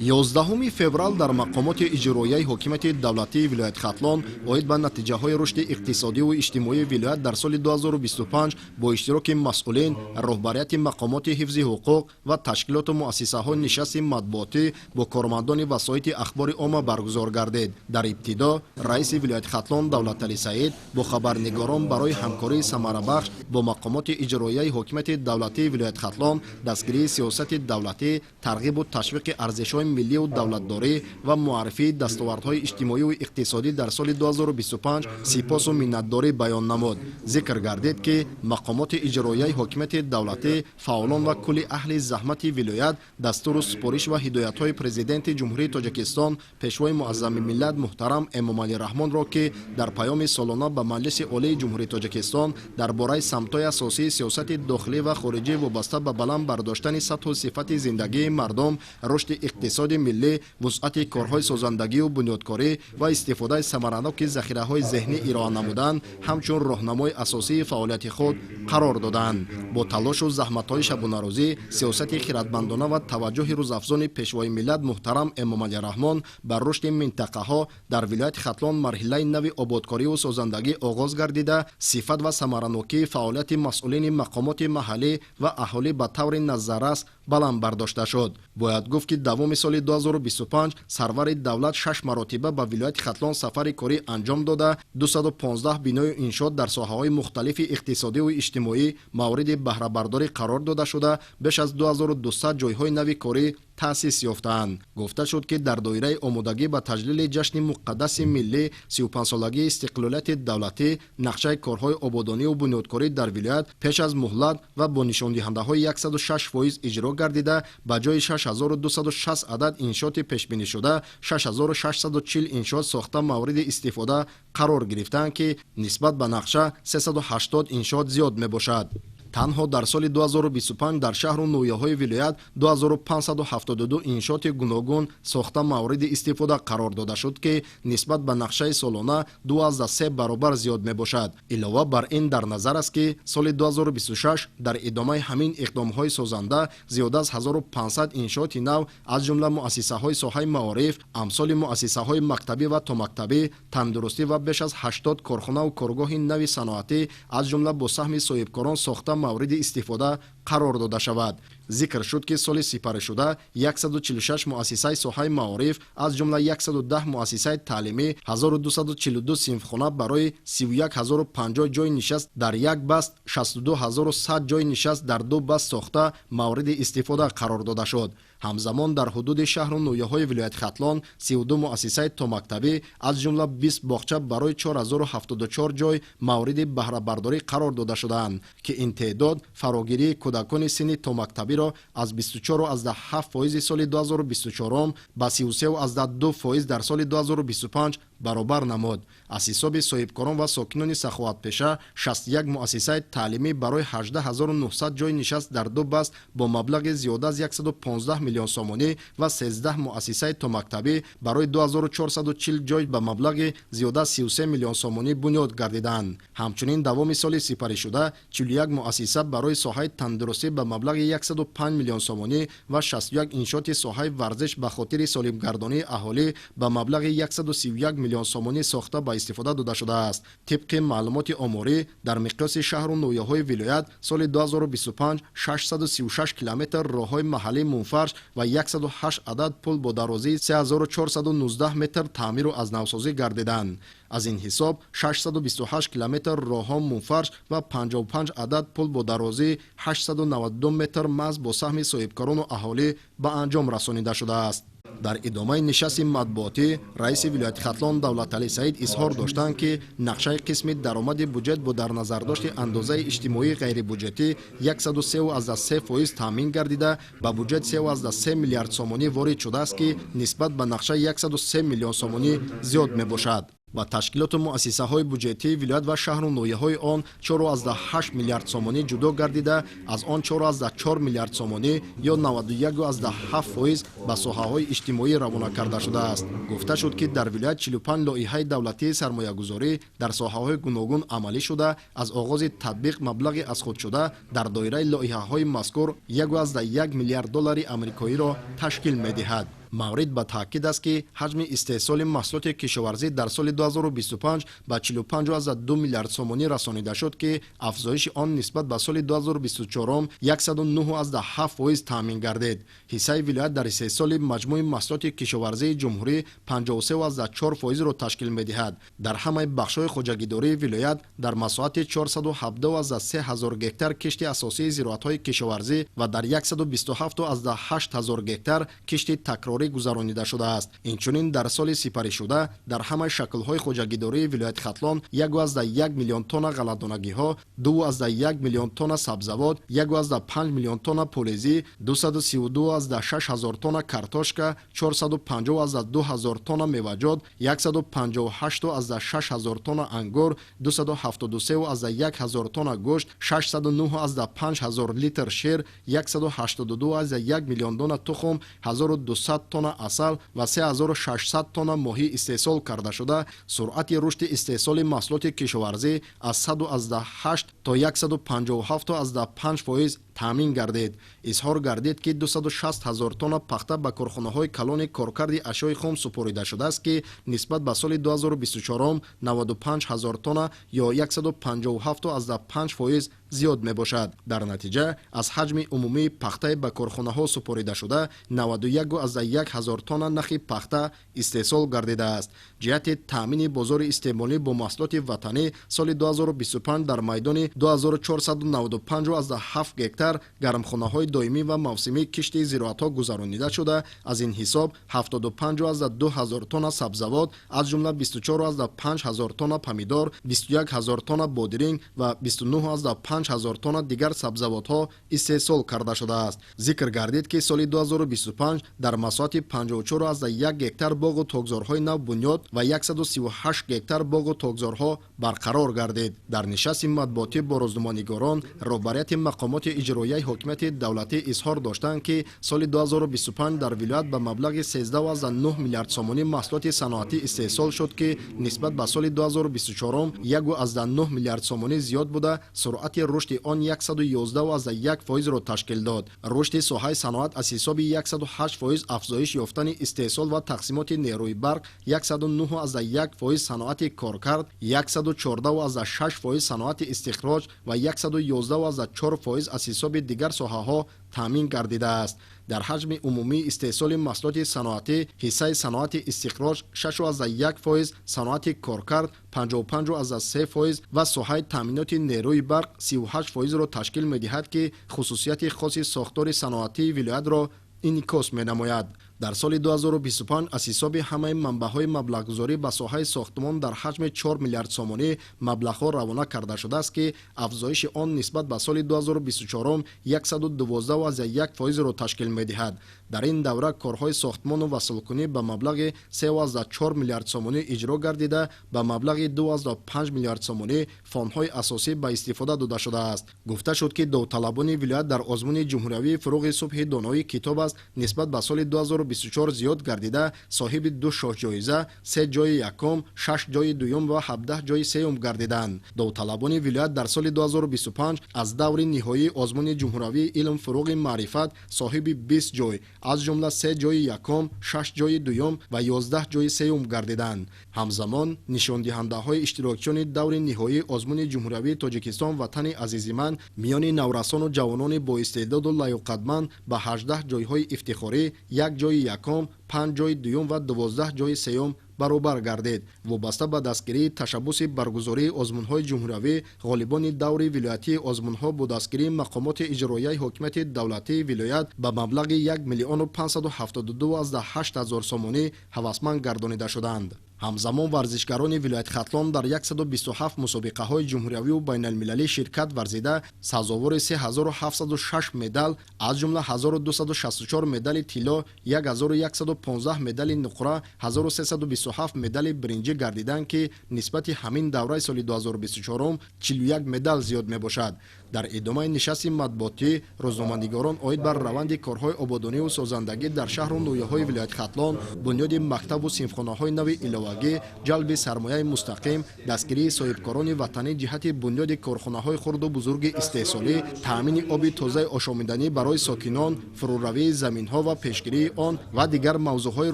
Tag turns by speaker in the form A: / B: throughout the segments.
A: 11 феврал дар мақомоти иҷроияи ҳокимияти давлатии вилояти Хатлон оид ба натиҷаҳои рушди иқтисодиву иҷтимоии вилоят дар соли 2025 бо иштироки масъулин, роҳбарияти мақомоти ҳифзи ҳуқуқ ва ташкилоту муассисаҳо нишасти матбуотӣ бо кормандони васоити ахбори омма баргузор гардид. Дар ибтидо раиси вилояти Хатлон Давлаталӣ Саид бо хабарнигорон барои ҳамкории самарабахш бо мақомоти иҷроияи ҳокимияти давлатии вилояти Хатлон, дастгирии сиёсати давлатӣ, тарғибу ташвиқи арзишҳои миллию давлатдорӣ ва муаррифии дастовардҳои иҷтимоию иқтисодӣ дар соли 2025 сипосу миннатдорӣ баён намуд. Зикр гардид, ки мақомоти иҷроияи ҳокимияти давлатӣ, фаъолон ва кулли аҳли заҳмати вилоят дастуру супориш ва ҳидоятҳои Президенти Ҷумҳурии Тоҷикистон, Пешвои муаззами миллат муҳтарам Эмомалӣ Раҳмонро, ки дар паёми солона ба Маҷлиси Олии Ҷумҳурии Тоҷикистон дар бораи самтҳои асосии сиёсати дохилӣ ва хориҷӣ вобаста ба баланд бардоштани сатҳу сифати зиндагии мардум, рушди иқтисоди миллӣ, вусъати корҳои созандагию бунёдкорӣ ва истифодаи самараноки захираҳои зеҳнӣ ироа намуданд, ҳамчун роҳнамои асосии фаъолияти худ қарор доданд. Бо талошу заҳматҳои шабонарӯзӣ, сиёсати хиратмандона ва таваҷҷӯҳи рӯзафзони Пешвои миллат муҳтарам Эмомалӣ Раҳмон бар рушди минтақаҳо дар вилояти Хатлон марҳилаи нави ободкориву созандагӣ оғоз гардида, сифат ва самаранокии фаъолияти масъулини мақомоти маҳаллӣ ва аҳолӣ ба таври назаррас баланд бардошта шуд. Бояд гуфт, ки давоми соли 2025 сарвари давлат шаш маротиба ба вилояти Хатлон сафари корӣ анҷом дода, 215 биною иншоот дар соҳаҳои мухталифи иқтисодиву иҷтимоӣ мавриди баҳрабардорӣ қарор дода шуда, беш аз 2200 ҷойҳои нави корӣ таъсис ёфтаанд. Гуфта шуд, ки дар доираи омодагӣ ба таҷлили ҷашни муқаддаси миллӣ, 35-солагии истиқлолияти давлатӣ, нақшаи корҳои ободониву бунёдкорӣ дар вилоят пеш аз муҳлат ва бо нишондиҳандаҳои 106% иҷро гардида, ба ҷои 6260 адад иншооти пешбинишуда 6640 иншоот сохта мавриди истифода қарор гирифтаанд, ки нисбат ба нақша 380 иншоот зиёд мебошад. Танҳо дар соли 2025 дар шаҳру ноҳияҳои вилоят 2572 иншооти гуногун сохта мавриди истифода қарор дода шуд, ки нисбат ба нақшаи солона 2,3 баробар зиёд мебошад. Илова бар ин, дар назар аст, ки соли 2026 дар идомаи ҳамин иқдомҳои созанда зиёда аз 1500 иншооти нав, аз ҷумла муассисаҳои соҳаи маориф, амсоли муассисаҳои мактабӣ ва томактабӣ, тандурустӣ ва беш аз 80 корхонаву коргоҳи нави саноатӣ, аз ҷумла бо саҳми соҳибкорон, сохта мавриди истифода қарор дода шавад. Зикр шуд, ки соли сипаришуда 146 муассисаи соҳаи маориф, аз ҷумла 110 муассисаи таълимӣ, 1242 синфхона барои 31 050 ҷойи нишаст дар як баст, 62 100 ҷойи нишаст дар ду баст сохта мавриди истифода қарор дода шуд. Ҳамзамон дар ҳудуди шаҳру ноҳияҳои вилояти Хатлон 32 муассисаи томактабӣ, аз ҷумла 20 боғча барои 4074 ҷой мавриди баҳрабардорӣ қарор дода шудаанд, ки ин теъдод фарогирии кӯдакони синни томактабиро аз 24,7 фоизи соли 2024 ба 33,2% дар соли 2025 баробар намуд. Аз ҳисоби соҳибкорон ва сокинони саховатпеша 61 муассисаи таълимӣ барои 18 900 ҷойи нишаст дар ду баст бо маблағи зиёда аз 115 миллион сомонӣ ва 13 муассисаи томактабӣ барои 2440 ҷой ба маблағи зиёда аз 33 миллион сомонӣ бунёд гардиданд. Ҳамчунин давоми соли сипаришуда 41 муассиса барои соҳаи тандурустӣ ба маблағи 105 миллион сомонӣ ва 61 иншооти соҳаи варзиш ба хотири солимгардонии аҳолӣ ба маблағи 131 миллион сомонӣ сохта ба истифода дода шудааст. Тибқи маълумоти оморӣ, дар миқёси шаҳру ноҳияҳои вилоят соли 2025 636 километр роҳҳои маҳаллии мунфарш ва 108 адад пул бо дарозии 3419 метр таъмиру аз навсозӣ гардиданд. Аз ин ҳисоб 628 километр роҳҳо мунфарш ва 55 адад пул бо дарозии 892 метр маҳз бо саҳми соҳибкорону аҳолӣ ба анҷом расонида шудааст. Дар идомаи нишасти матбуотӣ раиси вилояти Хатлон Давлаталӣ Саид изҳор доштанд, ки нақшаи қисми даромади буҷет бо дар назардошти андозаи иҷтимоии ғайрибуҷетӣ 103,3% таъмин гардида, ба буҷет 3,3 миллиард сомонӣ ворид шудааст, ки нисбат ба нақша 103 миллион сомонӣ зиёд мебошад. Ба ташкилоту муассисаҳои буҷетии вилоят ва шаҳру ноҳияҳои он 4,8 миллиард сомонӣ ҷудо гардида, аз он 4,4 миллиард сомонӣ ё 91,7% ба соҳаҳои иҷтимоӣ равона карда шудааст. Гуфта шуд, ки дар вилоят 45 лоиҳаи давлатии сармоягузорӣ дар соҳаҳои гуногун амалӣ шуда, аз оғози татбиқ маблағи аз худшуда дар доираи лоиҳаҳои мазкур 1,1 миллиард доллари амрикоиро ташкил медиҳад. Маврид ба таъкид аст, ки ҳаҷми истеҳсоли маҳсулоти кишоварзӣ дар соли 2025 ба 45,2 миллиард сомонӣ расонида шуд, ки афзоиши он нисбат ба соли 2024 109,7% таъмин гардид. Ҳиссаи вилоят дар истеҳсоли маҷмӯи маҳсулоти кишоварзии ҷумҳурӣ 53,4%-ро ташкил медиҳад. Дар ҳамаи бахшҳои хоҷагидории вилоят дар масоҳати 417,3 ҳазор гектар кишти асосии зироатҳои кишоварзӣ ва дар 127,8 ҳазор гектар кишти такрорӣ гузаронида шудааст. Инчунин дар соли сипаришуда дар ҳамаи шаклҳои хоҷагидории вилояти Хатлон 1,1 миллион тонна ғалладонагиҳо, 2,1 миллион тонна сабзавот, 1,5 миллион тонна полезӣ, 232,6 ҳазор тонна картошка, 450,2 ҳазор тонна меваҷот, 158,6 ҳазор тонна ангур, 273,1 ҳазор тонна гӯшт, 609,5 ҳазор литр шир, 182,1 миллион дона тухм, 1200 тонна асал ва 3600 тонна моҳӣ истеҳсол карда шуда, суръати рушди истеҳсоли маҳсулоти кишоварзӣ аз 108 то 157,5% таъмин гардид. Изҳор гардид, ки 260 ҳазор тонна пахта ба корхонаҳои калони коркарди ашёи хом супорида шудааст, ки нисбат ба соли 2024 95 ҳазор тонна ё 157,5% зиёд мебошад. Дар натиҷа аз ҳаҷми умумии пахтаи ба корхонаҳо супоридашуда 91,1 ҳазор тонна нахи пахта истеҳсол гардидааст. Ҷиҳати таъмини бозори истеъмолӣ бо маҳсулоти ватанӣ соли 2025 дар майдони 2495,7 гектар гармхонаҳои доимӣ ва мавсимӣ кишти зироатҳо гузаронида шуда, аз ин ҳисоб 75,2 ҳазор тонна сабзавот, аз ҷумла 24,5 ҳазор тонна помидор, 21 ҳазор тонна бодиринг ва 29,5 ҳазор тонна дигар сабзавотҳо истеҳсол карда шудааст. Зикр гардид, ки соли 2025 дар масоҳати 54,1 гектар боғу токзорҳои нав бунёд ва 138 гектар боғу токзорҳо барқарор гардид. Дар нишасти матбуотӣ бо рӯзноманигорон роҳбарияти мақомоти иҷроияи ҳокимияти давлатӣ изҳор доштанд, ки соли 2025 дар вилоят ба маблағи 13,9 миллиард сомонӣ маҳсулоти саноатӣ истеҳсол шуд, ки нисбат ба соли 2024 1,9 миллиард сомонӣ зиёд буда, суръати рушди он 111,1%-ро ташкил дод. Рушди соҳаи саноат аз ҳисоби 108% афзоиш ёфтани истеҳсол ва тақсимоти нерӯи барқ, 109,1% саноати коркард, 114,6% саноати истихроҷ ва 111,4% аз ҳисоби дигар соҳаҳо таъмин гардидааст. Дар ҳаҷми умумии истеҳсоли маҳсулоти саноатӣ ҳиссаи саноати истихроҷ 6,1%, саноати коркард 55,3% ва соҳаи таъминоти нерӯи барқ 38%-ро ташкил медиҳад, ки хусусияти хоси сохтори саноатии вилоятро инъикос менамояд. Дар соли 2025 аз ҳисоби ҳамаи манбаъҳои маблағгузорӣ ба соҳаи сохтмон дар ҳаҷми 4 миллиард сомонӣ маблағҳо равона карда шудааст, ки афзоиши он нисбат ба соли 2024 112,1%-ро ташкил медиҳад. Дар ин давра корҳои сохтмону васлкунӣ ба маблағи 3,4 миллиард сомонӣ иҷро гардида, ба маблағи 2,5 миллиард сомонӣ фондҳои асосӣ ба истифода дода шудааст. Гуфта шуд, ки довталабони вилоят дар озмуни ҷумҳуриявии «Фуруғи субҳи доноӣ китоб аст» нисбат ба соли 2024 зиёд гардида, соҳиби ду шоҳҷоиза, се ҷои якум, шаш ҷои дуюм ва 17 ҷои сеюм гардиданд. Довталабони вилоят дар соли 2025 аз даври ниҳоии озмуни ҷумҳуриявии «Илм фуруғи маърифат» соҳиби 20 ҷой, аз ҷумла се ҷои якум, шаш ҷои дуюм ва 11 ҷои сеюм гардиданд. Ҳамзамон нишондиҳандаҳои иштирокчиёни даври ниҳоии озмуни ҷумҳуриявии «Тоҷикистон ватани азизи ман» миёни наврасону ҷавонони боистеъдоду лаёқатманд ба 18 ҷойҳои ифтихорӣ, як ҷои якум, панҷ ҷои дуюм ва 12 ҷои сеюм баробар гардид. Вобаста ба дастгирии ташаббуси баргузории озмунҳои ҷумҳуриявӣ, ғолибони даври вилоятии озмунҳо бо дастгирии мақомоти иҷроияи ҳокимияти давлатии вилоят ба маблағи 1 миллиону 572,8 ҳазор сомонӣ ҳавасманд гардонида шуданд. Ҳамзамон варзишгарони вилояти Хатлон дар 127 мусобиқаҳои ҷумҳуриявию байналмилалӣ ширкат варзида, сазовори 3706 медал, аз ҷумла 1264 медали тилло, 1115 медали нуқра, 1327 медали биринҷӣ гардиданд, ки нисбати ҳамин давраи соли 2024 41 медал зиёд мебошад. Дар идомаи нишасти матбуотӣ рӯзноманигорон оид бар раванди корҳои ободониву созандагӣ дар шаҳру ноҳияҳои вилояти Хатлон, бунёди мактабу синфхонаҳои нави иловагӣ, ҷалби сармояи мустақим, дастгирии соҳибкорони ватанӣ ҷиҳати бунёди корхонаҳои хурду бузурги истеҳсолӣ, таъмини оби тозаи ошомиданӣ барои сокинон, фурӯравии заминҳо ва пешгирии он ва дигар мавзӯъҳои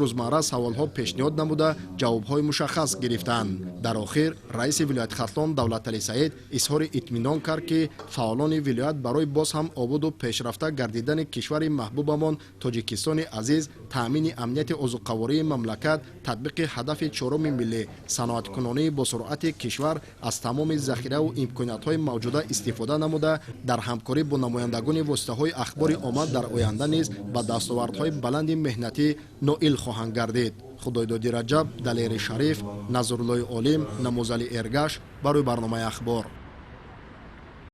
A: рӯзмарра саволҳо пешниҳод намуда, ҷавобҳои мушаххас гирифтанд. Дар охир раиси вилояти Хатлон Давлаталӣ Саид изҳори итминон кард, ки фаъолони вилоят барои боз ҳам ободу пешрафта гардидани кишвари маҳбубамон Тоҷикистони азиз, таъмини амнияти озуқавории мамлакат, татбиқи ҳадафи чоруми миллӣ, саноаткунонии босуръати кишвар аз тамоми захираву имкониятҳои мавҷуда истифода намуда, дар ҳамкорӣ бо намояндагони воситаҳои ахбори омма дар оянда низ ба дастовардҳои баланди меҳнатӣ ноил хоҳанд гардид. Худойдоди Раҷаб, Далери Шариф, Назруллои Олим, Намозали Эргаш барои барномаи «Ахбор».